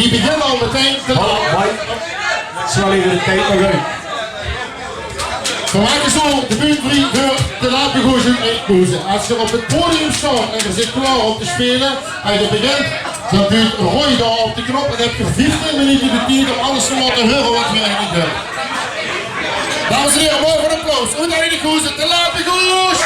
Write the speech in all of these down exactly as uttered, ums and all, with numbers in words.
Die beginne al metein te laat. Oh, mooi. Snel effe de tied nog oet. Veer make zoe de bühne vrie veur te laat begós en eind pauze. Es geer op 't podium sjtaot en geer zeet klaor óm te speule, en geer begint, dan duujt Roy dao op de knóp en höb geer vieftieën minute de tied óm alles te laote heure wat geer eigelik höb. Dames en hiere, maag ich 'n applaus. Oeteindelik, de laat begós.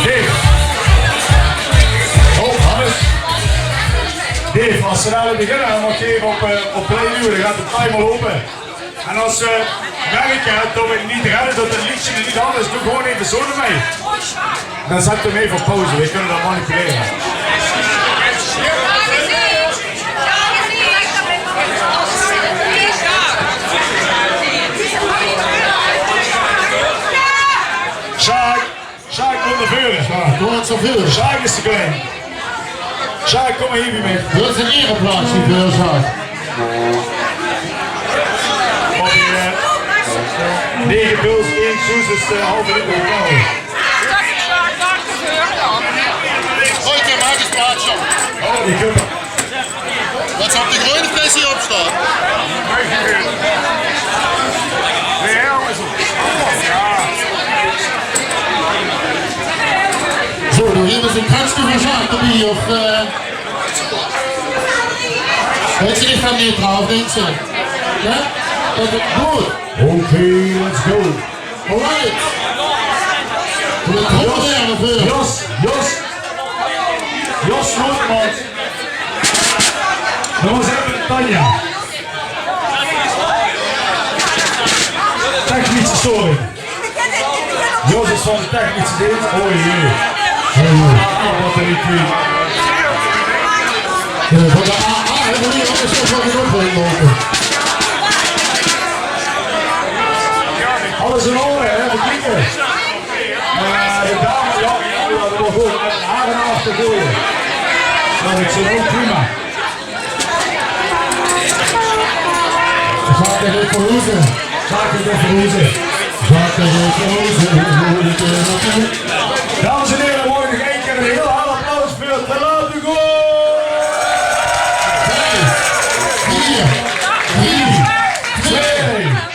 Dave. Oh, Hannes. Dave, es ze dao beginne, dan mót geer effe op, eh, op play duwe. Dan geit de timer lope. En es ze merke det v'r 't neet redde, det 't leedje neet aaf is, doon gewoon effe zoe d'rmei. Dan zèt 'm effe op pauze, v'r kinne det manipulere. Sjaak, Sjaak, kóm nao veure. Sjaak, kóm nao veure. Sjaak is te klein. Sjaak, kóm mer hie bie mich. Det is ein ereplaatsje veur Sjaak. Op die, eh, nege pils, ein soes is de halve liter. Hoi, maak ins plaats, jóng. Oh, die kump. Waat zal op de greune fles hie op sjtaon? Zo, dan höbbe v'r ein kretsje veur Sjaak d'rbie, of, eh, wèt geer neet van die draaf, dink ich. Jao? Det is good. Oké, let's go. Alright. Veur de Jos, Jos, Jos. Jos Noordmans. Dan mót effe Tanja. Technische storing. Jos is van de technische dienst. Oh jee. Oh jee. Ah, wat ein kwiet. Jao, van de A A höbbe v'r hie ouch zoe van die opgelope. Alles in orde, hè? Effe kieke. Eh, de dame, jao, jao, det waor good. Effe hare aaf te goeie. Det is zoe prima. Sjaak geit verhoeze. Sjaak geit verhoeze. Sjaak geit verhoeze. Dames en hiere, maag ich nog ein kier ein hieël hard applaus veur Te Laat Begós. Vijf, vier, drie, twee, ein.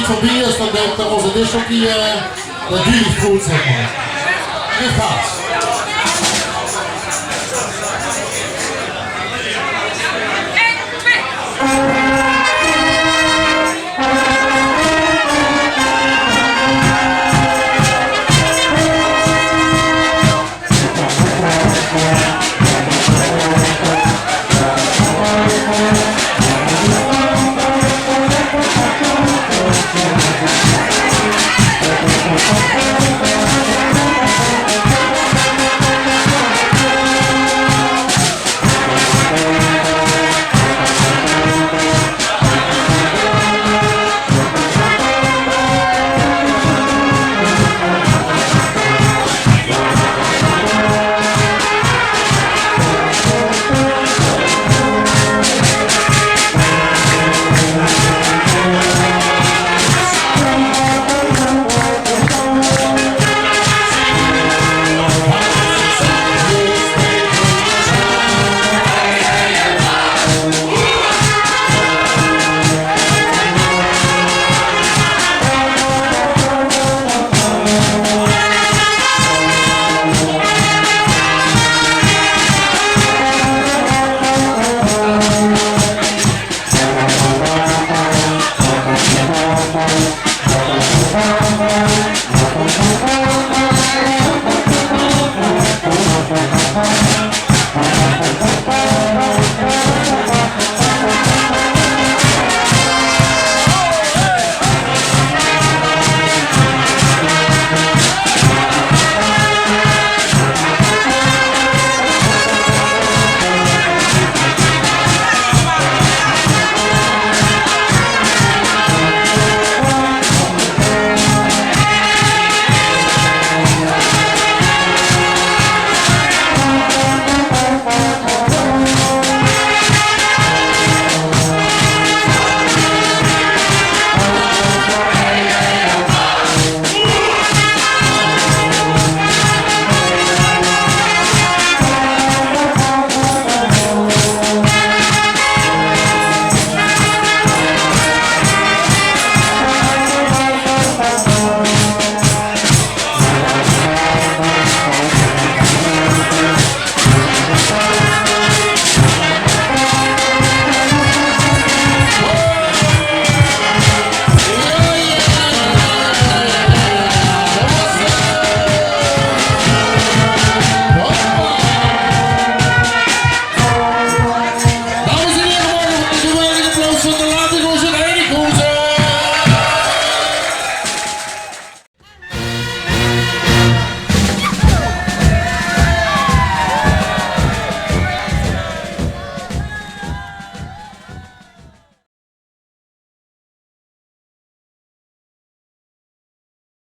Veurbie is, dan dink ich det ózze discjockey, eh, det duit good, zeg maar. Dit gaat.